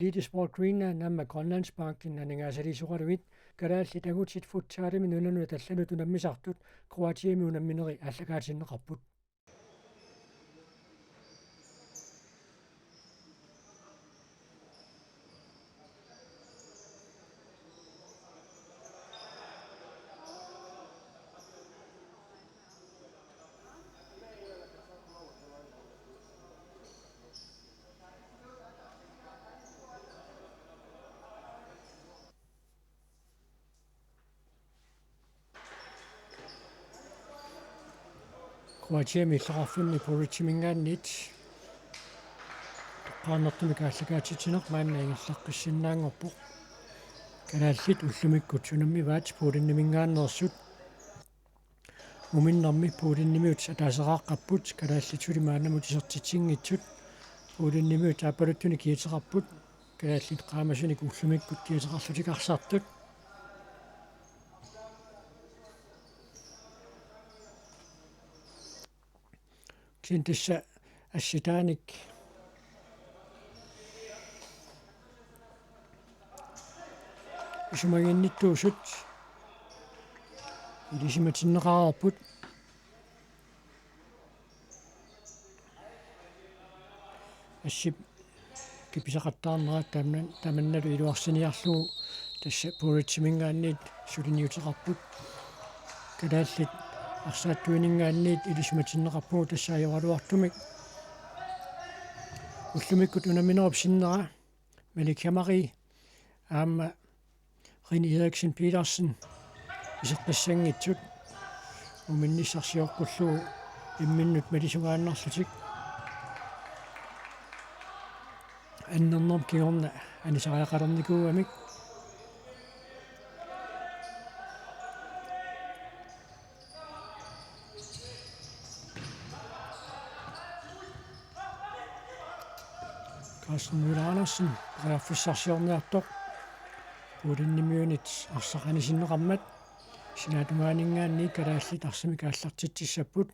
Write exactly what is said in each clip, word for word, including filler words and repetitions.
Elite Sport Greenland aamma Grønlandsbanken aningaasaliisoraluit kalaallit angutit futsalimi nunanut allanut unammisartut Kroatiami unamminerit aallakaatinneqarput. Kroatiami illoqarfimmi Bulletsiminngaanniit toqqaannartumik aallakaatitsineq maanna ingerlaqqissinnaanngorpoq. Kalaallit ullumikkut unammivaat Poleniminngaanneersut. Muminnermi Polenimiut ataaseraaqqapput, kalaallit suli maannamut isertitsinngitsut. Polenimiut aappaluttunik kiateqarput. Kalaallit qaamasunik ullumikkut kiateqarlutik arsartut. Kisianni tassa assitaanik isumaginnittuusut ilisimatinneqareerput. Assip kipisaqattaarnerat tamanna-, tamannalu iluarsiniarlugu tassa Bulletsiminngaanniit suliniuteqarput. Kalaallit arsaattuininngaanniit ilisimatinneqarpugut tassa ajoraluartumik. Ullumikkut unamminerup sinnera Malik Hamari aamma Rini Eriksen Petersen iseqqissanngitsut muminnissaq sioqqullugu imminnut malisugaannarlutik. Annernerma kingorna anisariaqalernikuugamik. Carsten Møller Andersen periarfissarsiorniartoq Polenimiunit arsaq anisinneqarmat sinaatungaaninngaanniit kalaallit arsamik aallartitsissapput.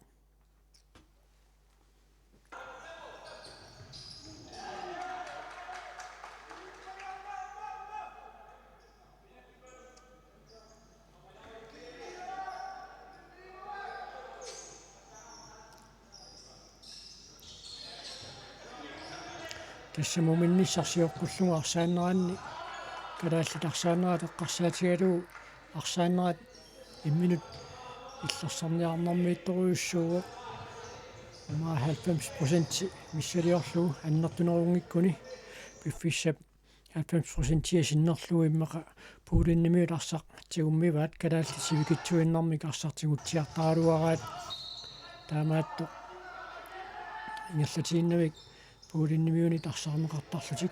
Tassa muminnissaq sioqqullugu arsaanneranni kalaallit arsaanerat eqqarsaatigalugu arsaannerat imminut illersarniarnermiittorujussuuvoq. Aamma halvfems procent missiliorlugu annertunerunngikkunik piffissap halvfems procentia sinnerlugu immaqa Polenimiut arsaq tigummivaat, kalaallit sivikitsuinnarmik arsaq tigutsiartaraluaraat. Taamaattoq ingerlatiinnavik Polenimiunit arsarneqartarlutik.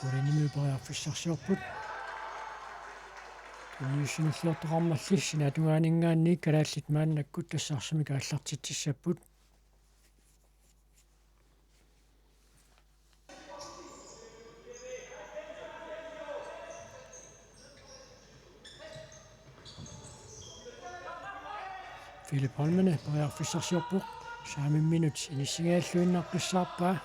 Polenimiut periarfissarsiorput. Tunniussinilliortoqarmalli sinaatungaaninngaanniit kalaallit maannakkut tassa arsamik aallartitsissapput. Philip Holmene periarfissarsiorpoq, saamimminut inissigigalluinnaqqissaarpaa.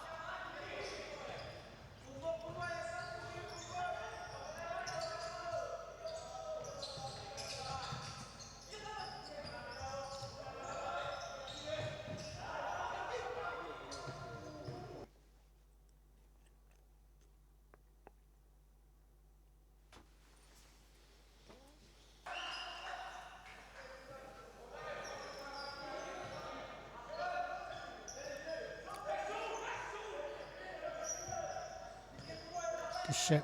Tassa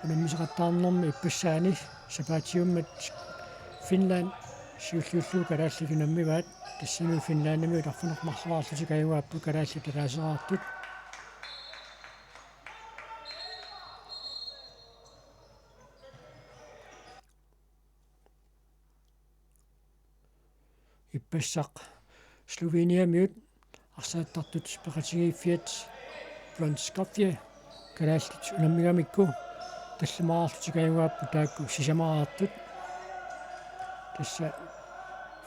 unammisaqattaarnermi ippassaani sapaatiummat Finland siulliullugu kalaallit unammivaat, tassami Finlandimiut arfineq-marloriarlutik ajugaapput kalaallit ataasereertut. Ippassaq Sloveniamiut Arsaattartut peqatigiiffiat Brønds Kaffe kalaallit unammigamikku tallimaarlutik ajugaapput taakku sisamaraartut. Tassa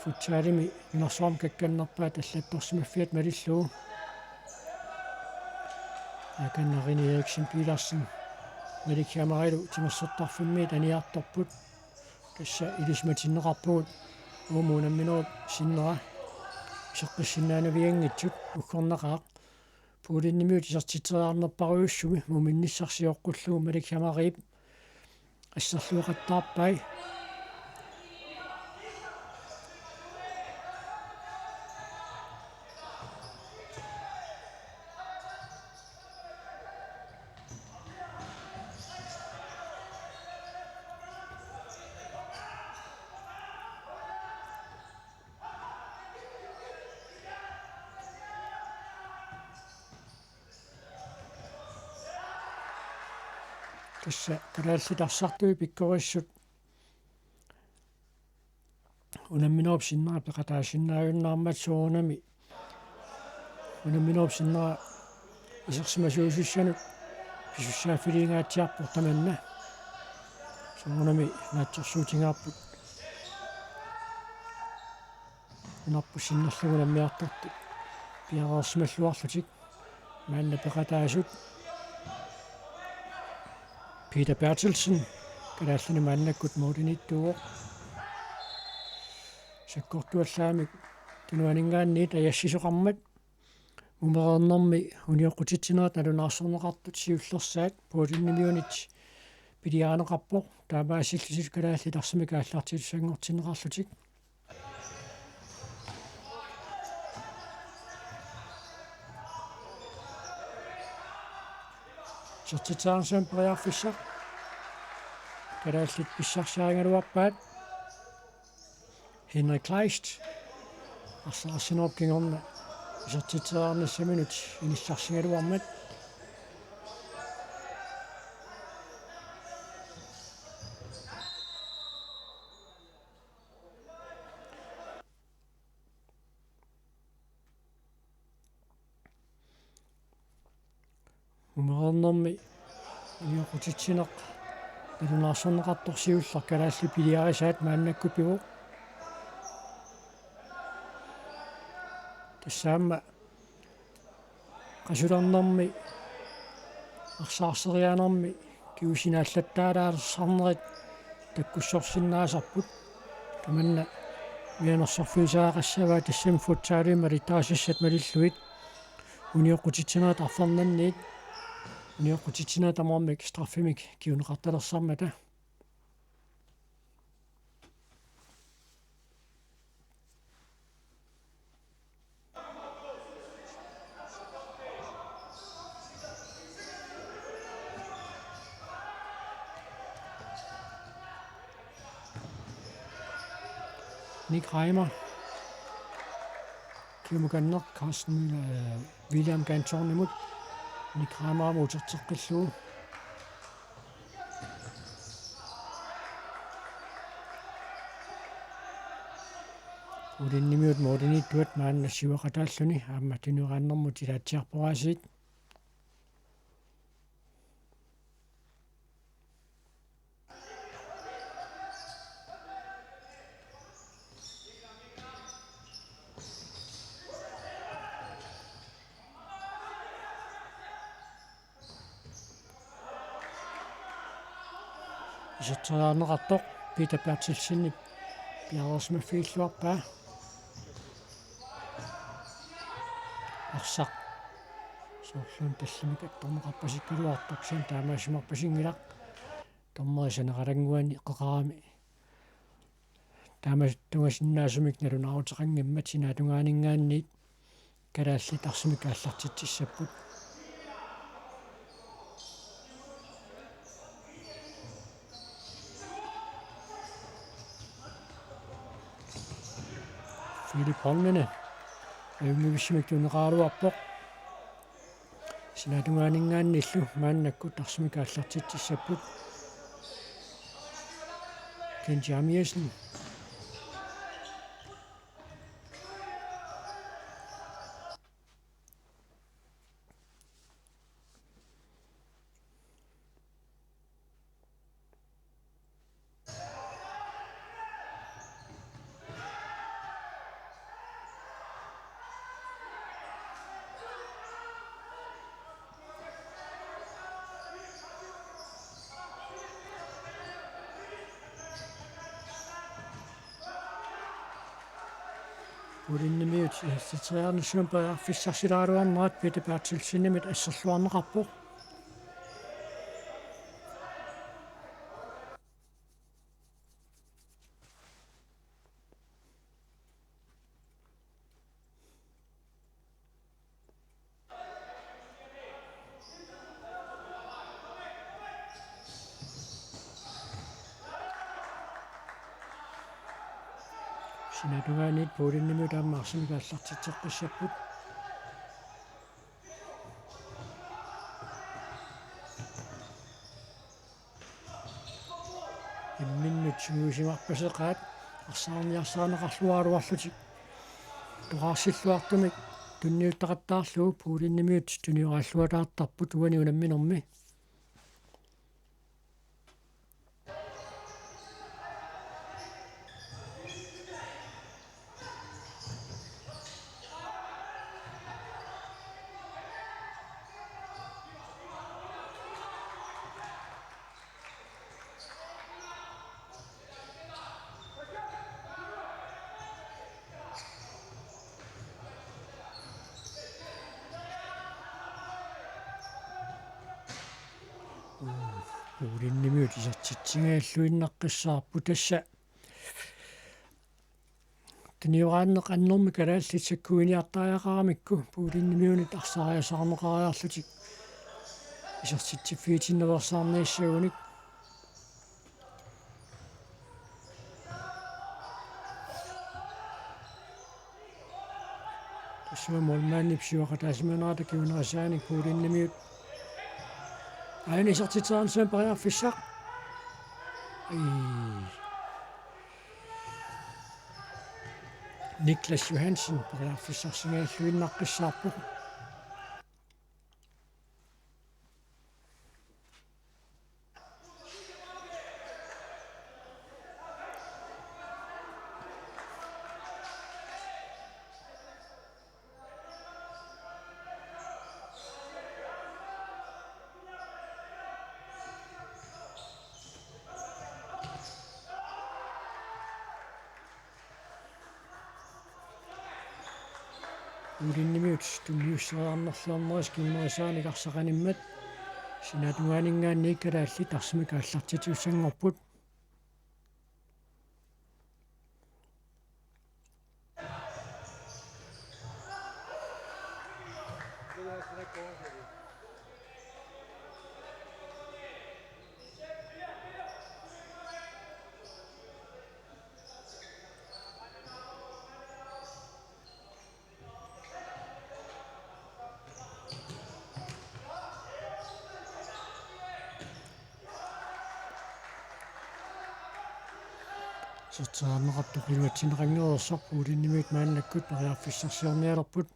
futsalimi nunarsuarmi kakkannerpaat allattorsimaffiat malillugu. Akanna René Eriksen Petersen, Malik Hamarilu timersortarfimmiit aniartorput. Tassa ilisimatinneqarpugut uuma unamminerup sinnera iseqqissinnaanavianngitsut. Uggornaqaaq Polenimiut isertitseriarnerparujussumi muminnissarsioqqullugu Malik Hamariip asserlueqattaarpai. Tassa kalaallit arsartui pikkorissut unamminerup sinnera peqataasinnaajunnaarmat soorunami unamminerup sinnera isersimasuusussanut pisussaaffiliingaatsiarpoq tamanna. Soorunami naatsorsuutigaarput nunarput sinnerlugu unammiartortut piareersimalluarlutik. Maanna peqataasut Peter Berthelsen, kalaallinik maannakkut målimiittuuvoq. Sakkortuallaamik tunuaninngaanniit ajassisoqarmat mumereernermi unioqqutitsinerit nalunaarsorneqartut siullersaat Polenimiunit piliarineqarpoq. Taamaasillutik kalaallit arsamik aallartitussanngortinneqarlutik. Isertitseriarnissamut periarfissaq. Kalaallit pissarsiarigaluarpaat. Henrik Kleist. Arsaq arsinerup kingorna isertitseriarnissaminut inissarsigaluarmat. Mumereernermi unioqqutitsineq nalunaarsorneqartoq siulleq kalaallit piliarisaat maannakkut pivoq. Tassa aamma qasulernermi arsaarseriaanermi kingusinaallaattaalaarnerit takkussorsinnaasarput. Tamanna mianersorfigisariaqassavaa tassami futsalimi malittarisassat malillugit unioqqutitsinerit arfernanniit unioqqutitsinerit tamarmik straffimik kinguneqartalersarmata. Nick Reimer. Kiumukanneq Carsten Müller, øh, William Gantornimut. Nick Reimer uterteqqillugu. Polenimiut målimiittuat maanna siuaqataalluni aamma tuneraannermut ilaatsiarpoq aasiit. Iserteriarneqartoq Peter Berthelsenip piareersimaffigilluarpaa. Arsaq soorluuna tallimik attorneqarpasikkaluartoq, kisianni taamaasimarpasinngilaq. Dommeri saneqalannguani qeqarami taama tungasinnaasumik nalunaaruteqanngimmat. Sinaatungaaninngaanniit kalaallit arsamik aallartitsissapput. Philip Holmene ajunngivissumik tunineqaraluarpoq. Sinaatungaaninngaanniillu maannakkut arsamik aallartitsissapput. Kent Jeremiassen. Puulinnimiut isertitseriarnissamut periarfissarsilaaraluarnerat Peter Berthelsenimit asserluarneqarpoq. Sinaatungaaniit Puulinnimiut aamma arsamik aallartitseqqissapput. Imminnut sungiusimarpaseqaat arsaarniarsaarneqarluaraluarlutik. Toqqaarsilluartumik tunniuttaqattaarlugu Puulinnimiut tunioraalluataartarput uani unamminermi. Puulinnimiut isertitsingaalluinnaqqissaarput tassa. Tunioraaneq annermik kalaallit sakkuiniartariaqaramikku Puulinnimiunit arsaariasaarneqariarlutik isertitsiffigitinnaveersaarniassagunik. Tassami målmandip siuaqataasimanerata kingunerisaanik Puulinnimiut aana isertitseriarnissamut periarfissaq. Ai. Niklas Johansen periarfissarsinnaalluinnaqqissaarpoq. Puulinnimiut tunniusseriarnerluarneris kingunerisaanik arsaq animmat. Sinaatungaaninngaanniit kalaallit arsamik aallartitsisussanngorput. Isertitseriarneqartoq iluatsinneqanngereersoq Puulinnimiut maannakkut periarfissarsiornialerput.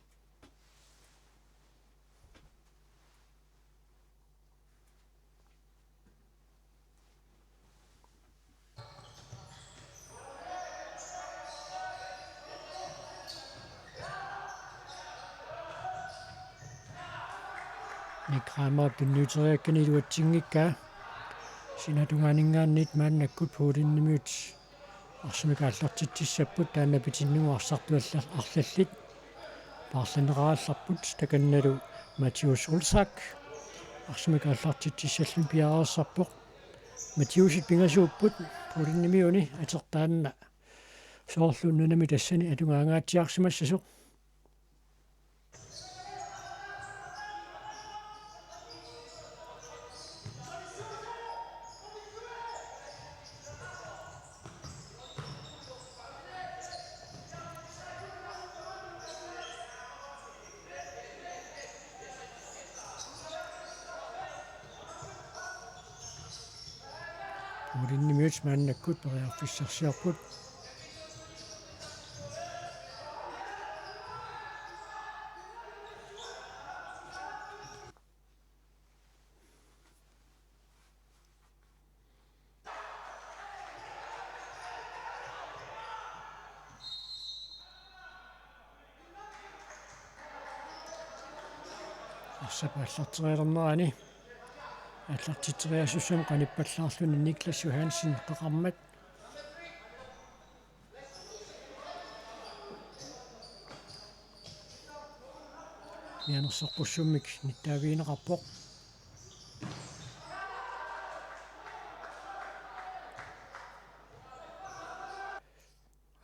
Nick Reimer tunniuteriakkani iluatsinngikkaa. Sinaatungaaninngaanniit maannakkut Puulinnimiut arsamik aallartitsissapput, taanna pitinnagu arsartuallar-, arlallit paarlanneqarallarput. Takannalu Mathias Olsak arsamik aallartitsissalluni piareersarpoq. Mathiasit pingasuupput Puulinnimiuni atertaanna soorlu nunami tassani atugaangaatsiarsimassasoq. Puulinnimiut maannakkut periarfissarsiorput. Arsap aallarterialernerani aallartitseriaassussami qanippallaarluni Niklas Johansen qeqarmat. Anersoqqussummik nittaavigineqarpoq.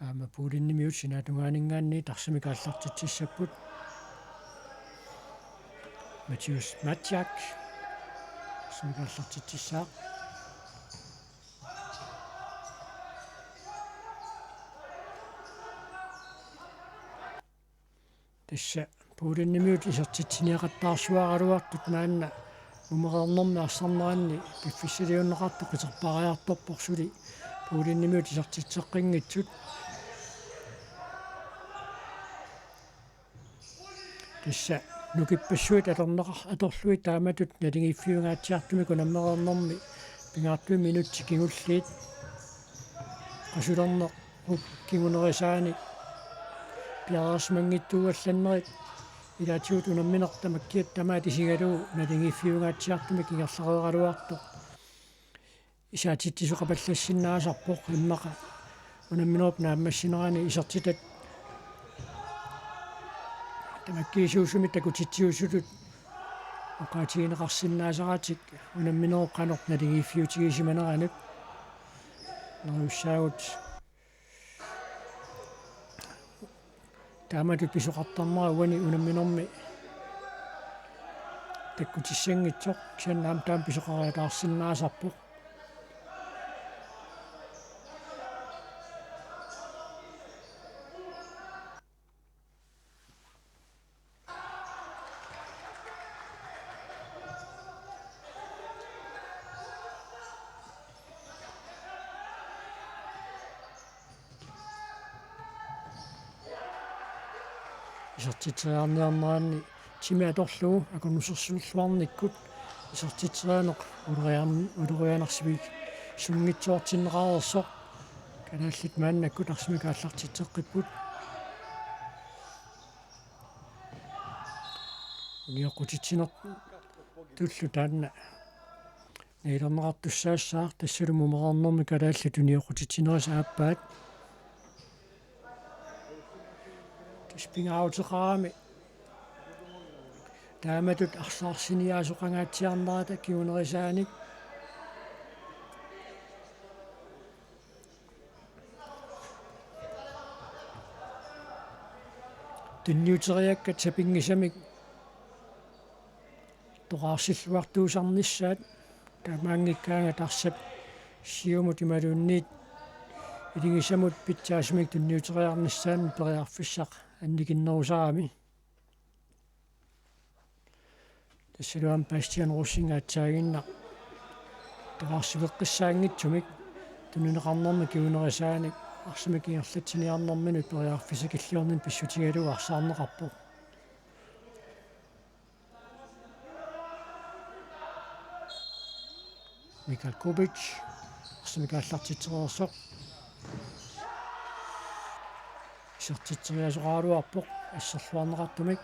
Aamma Puulinnimiut sinaatungaaninngaanniit arsamik aallartitsissapput. Mathias Matjak arsamik aallartitsissaaq. Tassa Puulinnimiut isertitsiniaqattaarsuaraluartut maanna mumereernermi arsarneranni piffissaliunneqartoq qiterpariartorpoq suli Puulinnimiut isertitseqqinngitsut. Tassa nukippassuit atorneqar-, atorlugit taamatut naligiiffiungaatsiartumik unammereernermi pingaartumik minutsit kingulliit qasulernerup kingunerisaanik piareersimanngitsuugallannerit ilaatigut unammineq tamakkiat tamaat isigalugu naligiiffiungaatsiartumik ingerlareeraluartoq isaatitsisoqapallassinnaasarpoq immaqa unamminerup naammassinerani isertitat tamakkiisuusumik takutitsiusutut oqaatigineqarsinnaasaratik unamminerup qanoq naligiiffiutigisimaneranut. Neriussaagut taamatut pisoqartarnera uani unamminermi takkutissanngitsoq, kisianni aamma taama pisoqariataarsinnaasarpoq. Isertitseriarniarneranni timi atorlugu akunnusersuilluarnikkut isertitseriarneq ulorian-, ulorianarsivik sunngitsoortinneqareersoq. Kalaallit maannakkut arsamik aallartitseqqipput. Unioqqutitsinertullu taanna niilerneqartussaassaaq, tassalu mumereernermi kalaallit unioqqutitsinerisa aappaat. Tassa pingaaruteqarami taamatut arsaarsinnaasoqangaatsiarnerata kingunerisaanik. Tunniuteriakkat sapinngisamik toqaarsilluartuusarnissaat taamaanngikkaangat arsap siumut imaluunniit iligisamut pitsaasumik tunniuteriarnissaanut periarfissaq annikinnerusarami. Tassalu aamma Bastian Rosing aatsaaginnaq toqaarsiveqqissaanngitsumik tunineqarnermi kingunerisaanik arsamik ingerlatsiniarnerminut periarfissaq killiorninni pissutigalugu arsaarneqarpoq. Mikael Kubic, arsamik aallartitsereersoq. Isertitseriasoqaraluarpoq asserluarneqartumik.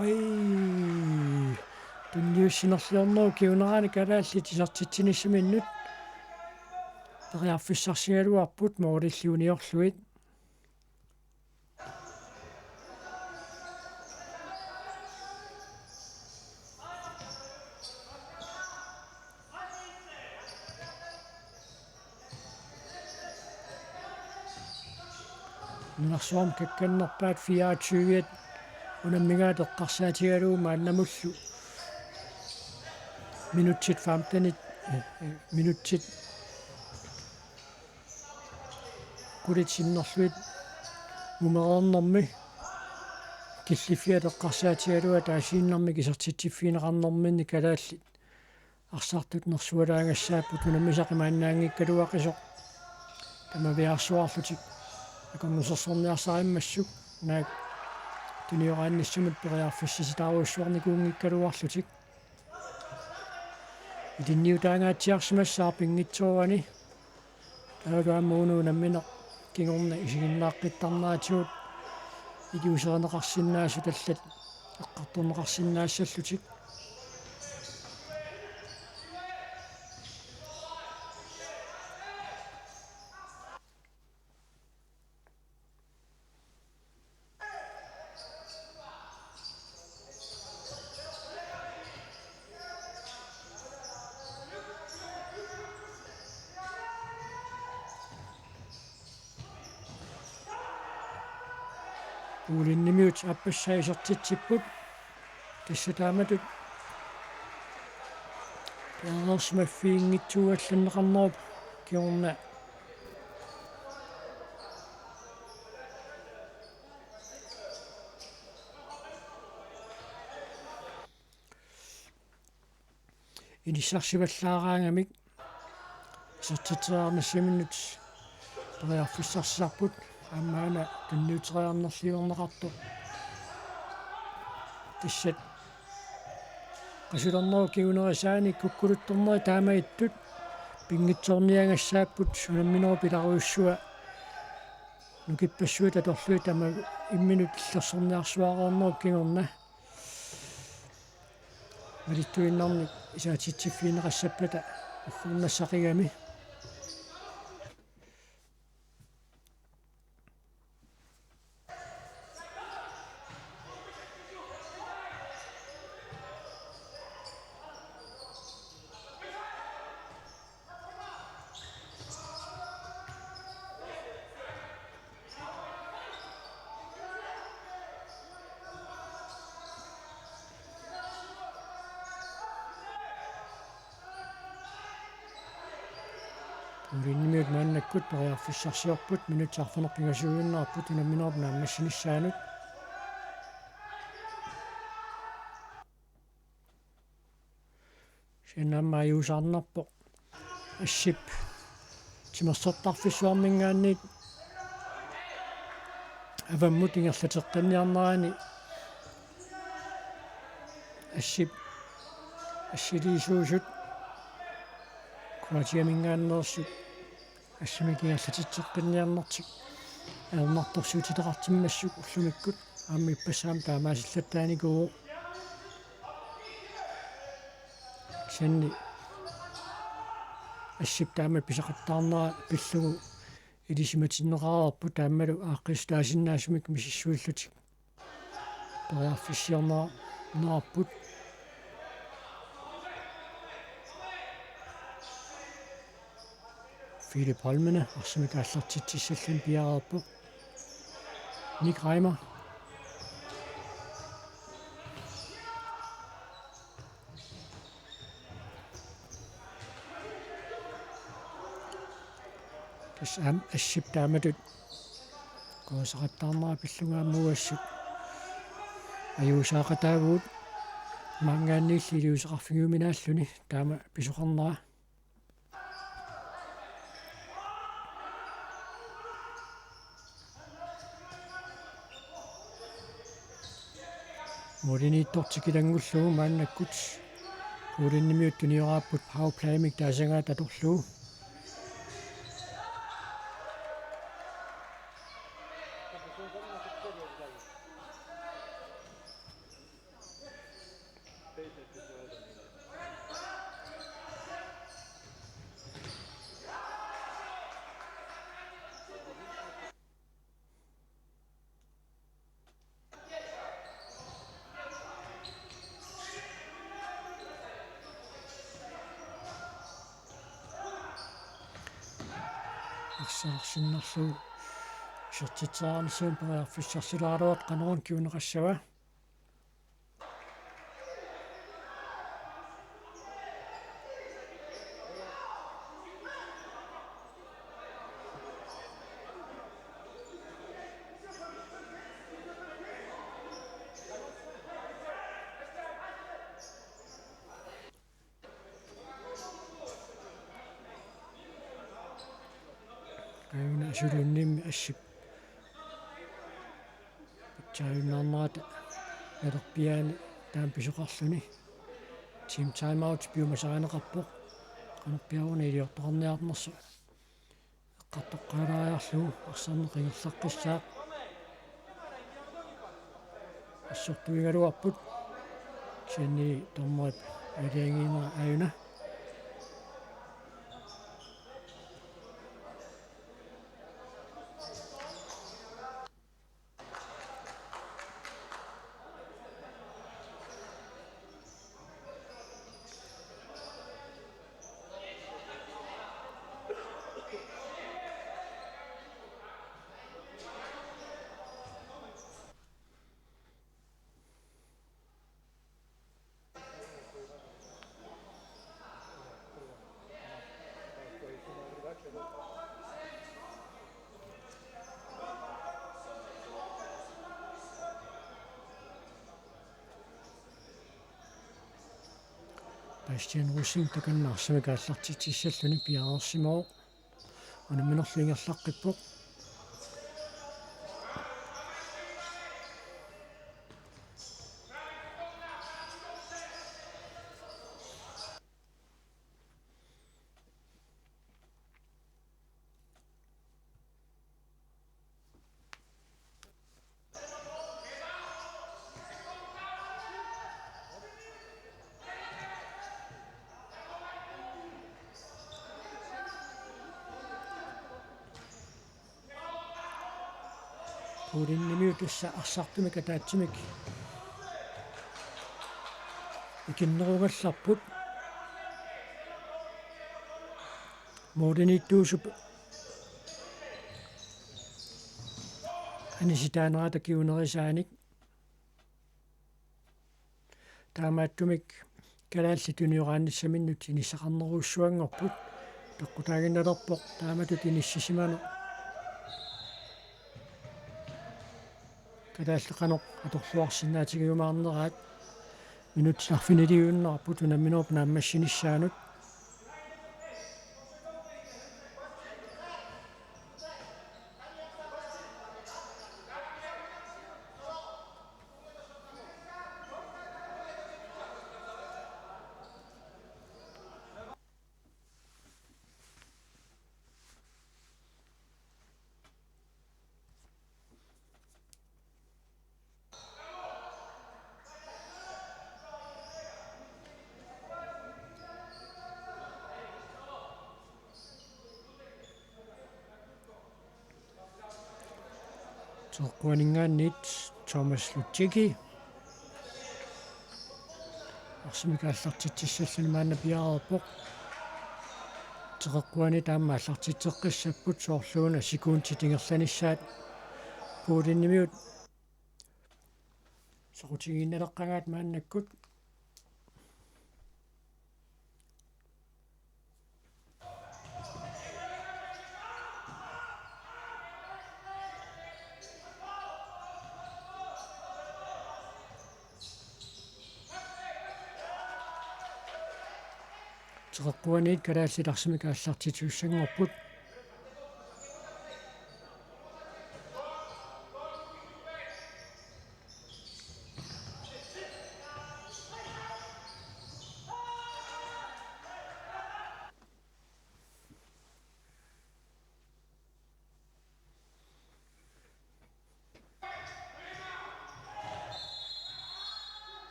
Oi. Tunniussinerliornerup kingunerani kalaallit isertitsinissaminnut periarfissarsigaluarput moolilli uniorlugit. Nunarsuarmi kakkannerpaat fireogtyve unammigaat eqqarsaatigalugu maannamullu minutsit femtenit, eh, eh, minutsit qulit sinnerlugit mumereernermi killiffiat eqqarsaatigalugu ataasiinnarmik isertitsiffigineqarnerminni kalaallit arsartut nersualaagassaapput unammisaq imaannaanngikkaluaqisoq tamaviaarsuarlutik. akornusersorniarsarimmassuk, naak tunioraannissamut periarfissisitaarujussuarnikuunngikkaluarlutik. Ilinniutaangaatsiarsimassaaq pinngitsoorani. Taavalu aamma uunga unammineq kingorna isiginnaaqqittarneratigut iliuuserineqarsinnaasut allat eqqartorneqarsinnaassallutik. Polenimiut aappassaa isertitsipput. Tassa taamatut piareersimaffiginngitsuugallanneqarnerup kingorna inissarsivallaaraangamik isertitseriarnissaminnut periarfissarsisarput, aamma una tunniuteriarnerliorneqartoq. Tassat qasulernerup kingunerisaanik kukkuluttornerit taamaattut pinngitsoorniagassaapput, unamminerup ilarujussua nukippassuit atorlugit tamaat imminut illersorniarsuareernerup kingorna malittuinnarnik isaatitsiffigineqassappata uggornassaqigami. Polenimiut maannakkut periarfissarsiorput, minutsit arfineq-pingasuujunnarput unamminerup naammassinissaanut. Kisianni aamma ajuusaarnarpoq Assip timersortarfissuarminngaanniit avammut ingerlateqqinniarnerani. Assip assiliisuusut Kroatiaminngaanneersut assimik ingerlatitseqqinniarnertik ajornartorsiutitaqartimmassuk ullumikkut, aamma ippassaq aamma taamaasillattaarnikuuvoq. Kisianni Assip taama pisaqattaarnera pillugu ilisimatinneqareerput, taamalu aaqqissuussaasinnaasumik misissuillutik periarfissiorneqarput. Philip Holmene arsamik aallartitsissalluni piareerpoq. Nick Reimer. Tassa aamma Assip taamatut qerisaqattaarnera pillugu aamma uagut ajuusaaqataavugut, maanngaanniilli iliuuseqarfigiuminaalluni taama pisoqarnera. Målimiittoq tikilanngullugu maannakkut Polenimiut tunioraapput powerplaymik taasagaat atorlugu. Arsaq arsinnarlugu isertitseriarnissamut periarfissarsilaaraluartoq, qanoruna kinguneqassava? Aajuna suluunniimmi Assip Taajunnaarnerata nalerpiaani taama pisoqarluni. Team timeout piumasarineqarpoq. Qanorpiaq una iliortoqarniarnersoq. Eqqartoqqaalaariarlugu arsarneq ingerlaqqissaaq. Assortuigaluarput. Kisianni dommerip aalajangiinera aajuna. Bastian Rosing takanna arsamik aallartitsissalluni piareersimavoq. Unamminerlu ingerlaqqippoq. Puulinnimiut tassa arsartumik ataatsimik ikinnerugallarput. Mooriniittuusup anisitaanerata kingunerisaanik. Taamaattumik kalaallit tunioraannissaminnut inissaqarnerujussuanngorput. Peqqutaaginnalerpoq taamatut inissisimaneq. Kalaallit qanoq atorluarsinnaatigiumaarneraat. Minutsit arfiniliuinnarput unamminerup naammassinissaanut. Teqeqquaninngaanniit Thomas Lutjeki. Arsamik aallartitsissalluni maanna piareerpoq. Teqeqquanit aamma aallartitseqqissapput soorluuna sekundit ingerlanissaat. Puulinnimiut soqutigiinnaleqqagaat maannakkut. Teqeqquaniit kalaallit arsamik aallartitsissanngorput.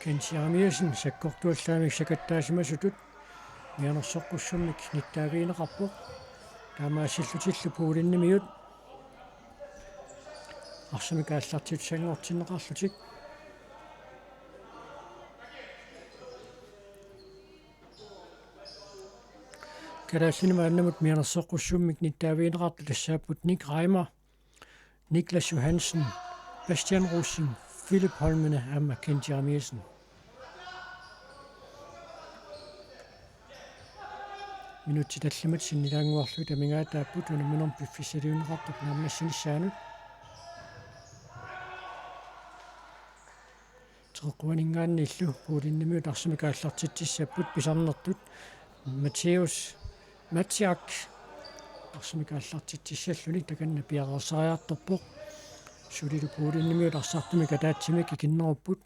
Kent Jeremiassen sakkortuallaamik sakattaasimasutut mianersoqqussummik nittaavigineqarpoq. Taamaassillutillu puulinnimiut arsamik aallartitsissanngortinneqarlutik. Kalaallinut maannamut mianersoqqussummik nittaavigineqartut tassaapput Nick Reimer, Niklas Johansen, Bastian Rosing, Philip Holmene aamma Kent Jeremiassen. Minutsit tallimat sinnilaannguarlugit amigaataapput unamminermi piffissaliunneqartup naammassinissaanut. Teqeqquaninngaanniillu puulinnimiut arsamik aallartitsissapput pisarnertut Matthäus Matsiak arsamik aallartitsissalluni takanna piareersariartorpoq. Sulilu Polenimiut arsartumik ataatsimik ikinnerupput.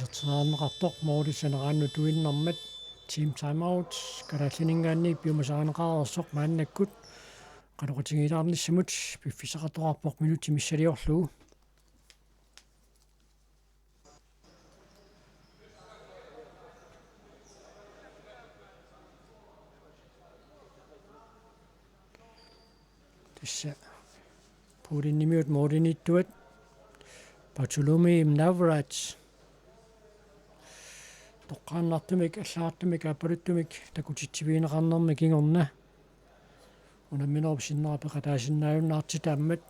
Isertitseriarneqartoq målip saneraannut tuinnarmat. Team timeout Kalaallininngaanniit piumasarineqareersoq maannakkut. Qanoq tigulaarnissamut piffissaqartoqarpoq minutsi missiliorlugu. Tassa Polenimiut målimiittuat Bartolomé Navrat toqqaannartumik, allagartumik, aappaluttumik takutitsivigineqarnermi kingorna unamminerup sinnera peqataasinnaajunnaartitaammat.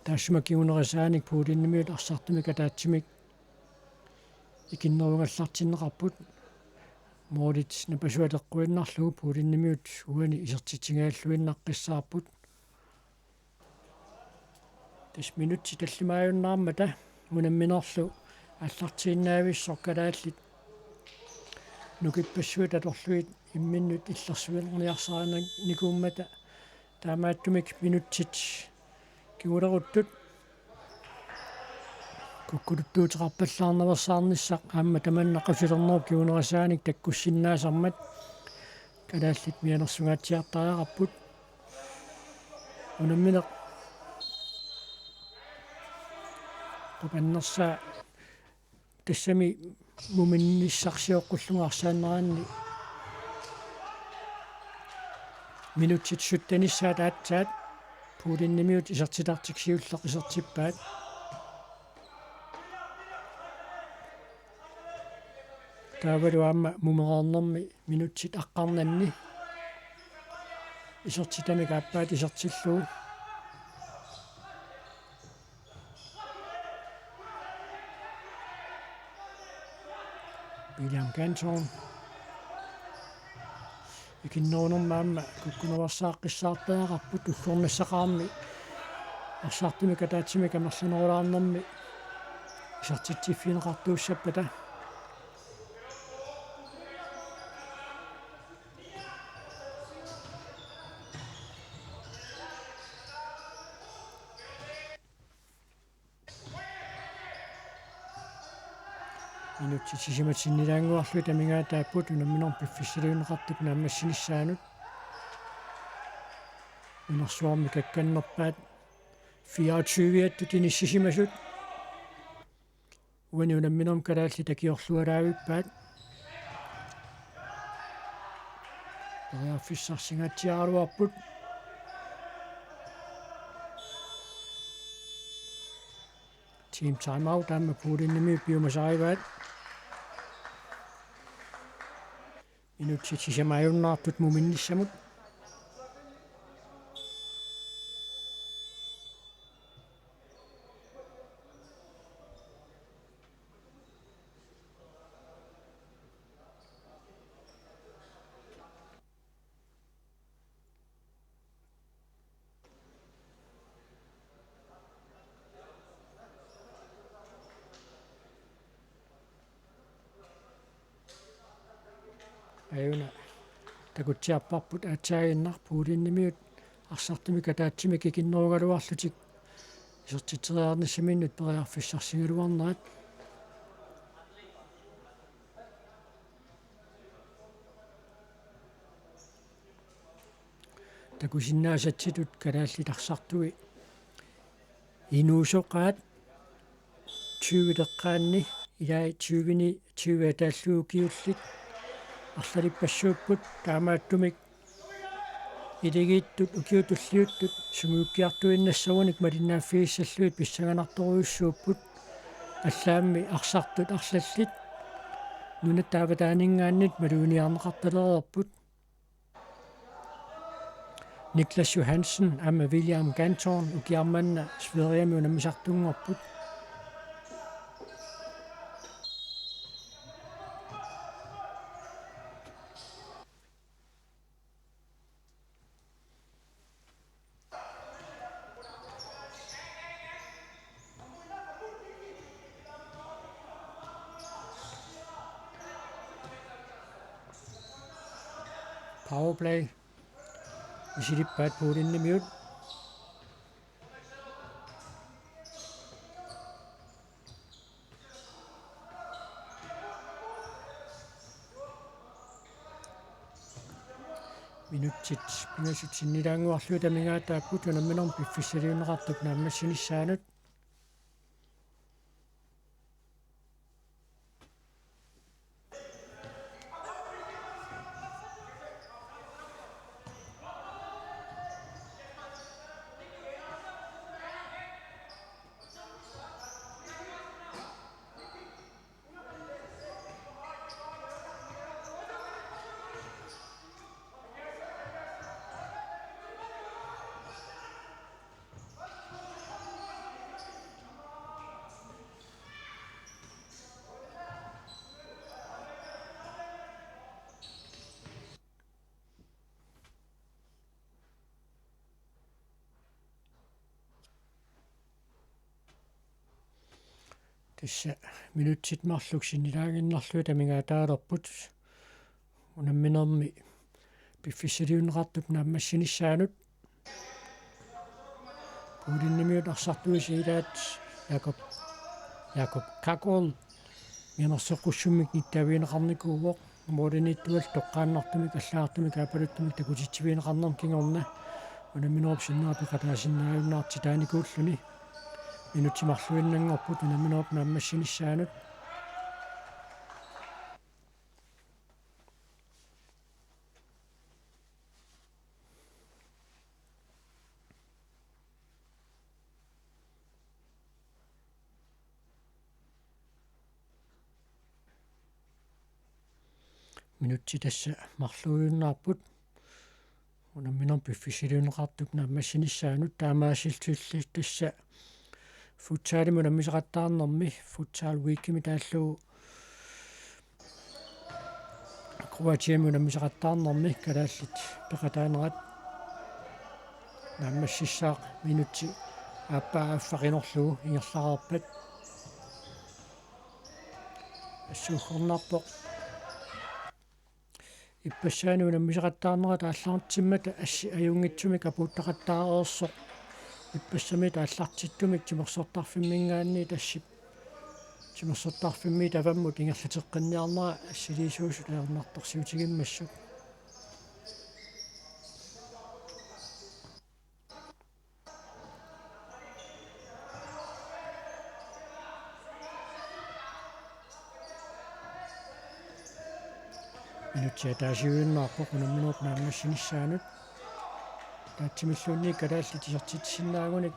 Taassuma kingunerisaanik Polenimiut arsartumik ataatsimik ikinnerugallartinneqarput. Målit napasua teqquinnarlugu Polenimiut uani isertitsinngilluinnaqqissaarput. Tassa minutsit tallimaajunnaarmata unamminerlu aallartiinnaavissoq kalaallit nukippassuit atorlugit imminnut illersuiniarsarinikuummata, taamaattumik minutsit kinguleruttut kukkuluttuuteqarpallaarnaveersaarnissaq aamma tamanna qasulernerup kingunerisaanik takkussinnaasarmat kalaallit mianersugaatsiartariaqarput. Unammineq qupannersaa tassami muminnissarsioqqullunga arsaanneranni minutsit syttenissaat aatsaat Polenimiut isertitartik siulleq isertippaat. Taavalu aamma mumereernermi minutsit aqqarnanni isertitamik aappaat isertillugu. William Ganton. Ikinnerunermi aamma kukkunerugassaaqqissaartariaqarput, uggornassaqarami arsartumik ataatsimik amerlanerulaarnermi isertitsiffigineqartuussappata. Minutsit sisamat sinnilaannguarlugit amigaataapput unamminermi piffissaliunneqartup naammassinissaanut. Nunarsuarmi kakkannerpaat fireogtyve-attut inissisimasut. Uani unamminermi kalaallit akiorlualaavippaat. Periarfissarsingaatsiaraluarput. Team timeout aamma Polenimiut piumasarivaat. Minutsit sisamaajunnaartut muminnissamut. Ajuna takutsiarparput aatsaaginnaq Polenimiut arsartumik ataatsimik ikinnerugaluarlutik isertitseriarnissaminnut periarfissarsigaluarnerat. Takusinnaasatsitut kalaallit arsartui inuusoqaat tyve-t eqqaanni, ilai tyve-ni tyve ataallugu ukiullit arlalippassuupput, taamaattumik iligiittut ukiut tulliuttut sungiukkiartuinnassagunik malinnaaffigissallutik pissanganartorujussuupput. Allaammi arsartut arlallit nunatta avataaninngaanniit maluginiarneqartalereerput. Niklas Johansen aamma William Ganthorn ukiarmanna Sverigemi unammisartunngorput. Powerplay. Misilippaat Polenimiut. Minutsit pingasut sinnilaannguarlugit amigaataapput unamminermi piffissaliunneqartup naammassinissaanut. Tassa minutsit marluk sinnilaaginnarlugit amigaataalerput unamminermi piffissaliunneqartup naammassinissaanut. Polenimiut arsartuisa ilaat Jakob, Jakob Kakol mianersoqqussummik nittaavigineqarnikuuvoq. Mooriniittual toqqaannartumik allagartumik aappaluttumik takutitsivigineqarnermik kingorna unamminerup sinnera peqataasinnaajunnaartitaanikuulluni. Minutsit marluinnanngorput unamminerup naammassinissaanut. Minutsit tassa marluinnaapput unamminermi piffissaliunneqartup naammassinissaanut. Taamaasilluni tassa futsalimi unammisaqattaarnermi, Futsal Weekimi taallugu Kroatiami unammisaqattaarnermi kalaallit peqataanerat naammassissaaq minutsi aappaa affaqinorlugu ingerlareerpat. Assuuggornarpoq. Ippassaani unammisaqattaarnerat aallartimmata assi ajunngitsumik apuuttaqattaareersoq. Ippassamiit aallartittumik timersortarfimminngaanniit assip timersortarfimmiit avammut ingerlateqqinniarnera assiliisuusut ajornartorsiutigimmassuk. Minutsit ataasiuinnarpoq unamminerup naammassinissaanut. Taatsimilluunniit kalaallit isertitsisinnaagunik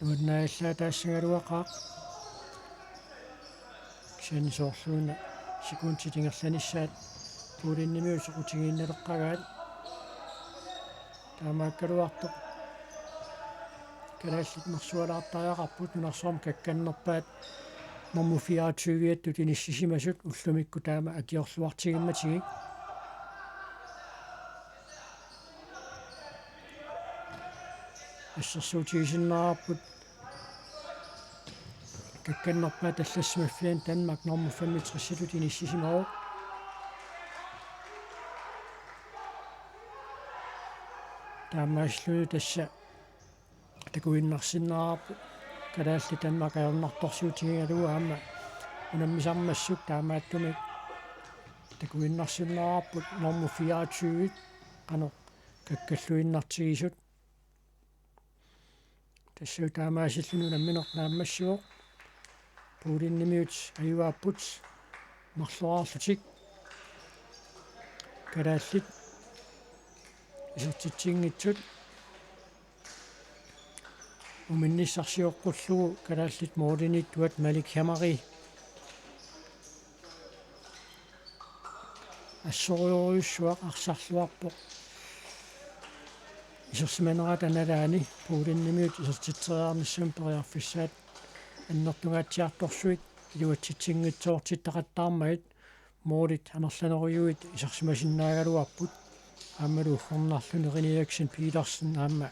nuannaajallaataassagaluaqaaq. Kisianni soorluuna sekundit ingerlanissaat Polenimiut soqutigiinnaleqqagaat. Taamaakkaluartoq kalaallit nersualaartariaqarput nunarsuarmi kakkannerpaat normu fireogtyve-attut inissisimasut ullumikkut taama akiorluartigimmatigik. Assersuutigisinnaavarput kakkannerpaat allassimaffiani Danmark normu femogtres-itut inissisimavoq. Taamaasilluni tassa takuinnarsinnaavarput kalaallit Danmark ajornartorsiutigigalugu aamma unammisarmassuk, taamaattumik takuinnarsinnaavarput normu fireogtyve qanoq kakkalluinnartigisut. Tassa taamaasilluni unammineq naammassivoq. Polenimiut ajugaapput marloriarlutik. Kalaallit isertitsinngitsut. Uminnissaq sioqqullugu kalaallit mooriniittuat Malik Hamari assorujussuaq arsarluarpoq. isersimanerata nalaani poolinimiut isertitseriarnissamut periarfissaat annertungaatsiartorsuit iluatsitsinngitsoortittaqattaarmagit målit amerlanerujuit isersimasinnaagaluarput. Aammalu uggornarlu René Eriksen Petersen aamma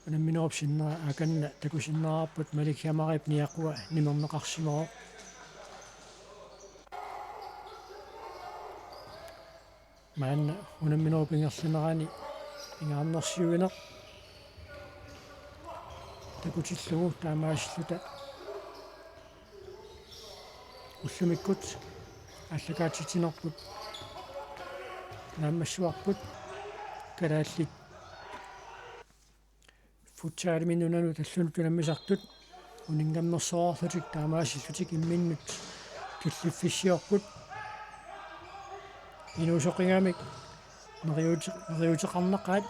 unamminerup sinnera akanna takusinnaavarput Malik Jamarip niaqua nimerneqarsimavoq. Maanna unamminerup ingerlanerani pingaarnersiuineq takutillugu taamaasilluta ullumikkut aallakaatitsinerput naammassuarput. Kalaallit futsalimi nunanut allanut unammisartut uninngammersoorlutik taamaasillutik imminnut killiffissiorput. Inuusoqigamik neriuute-, neriuuteqarnaqaat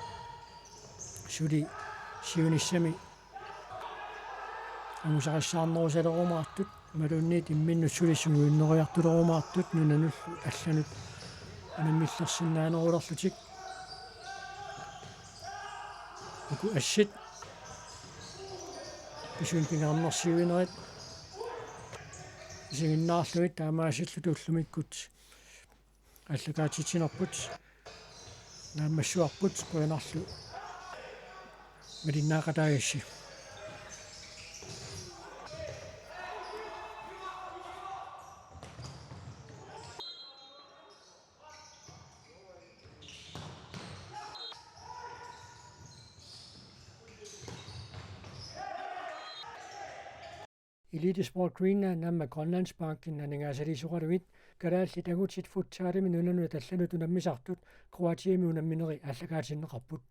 suli siunissami angusarissaarnerusalerumaartut imaluunniit imminnut suli sungiunnerujartulerumaartut nunanullu allanut unammillersinnaanerulerlutik. Uku assit pisunik pingaarnersiuinerit isiginnaarlugit taamaasilluta ullumikkut aallakaatitsinerput naammassuarput. Qujanarlu malinnaaqataagassi. Elite Sport Greenland aamma Grønlandsbanken aningaasaliisoraluit kalaallit angutit futsalimi nunanut allanut unammisartut Kroatiami unamminerit aallakaatinneqarput.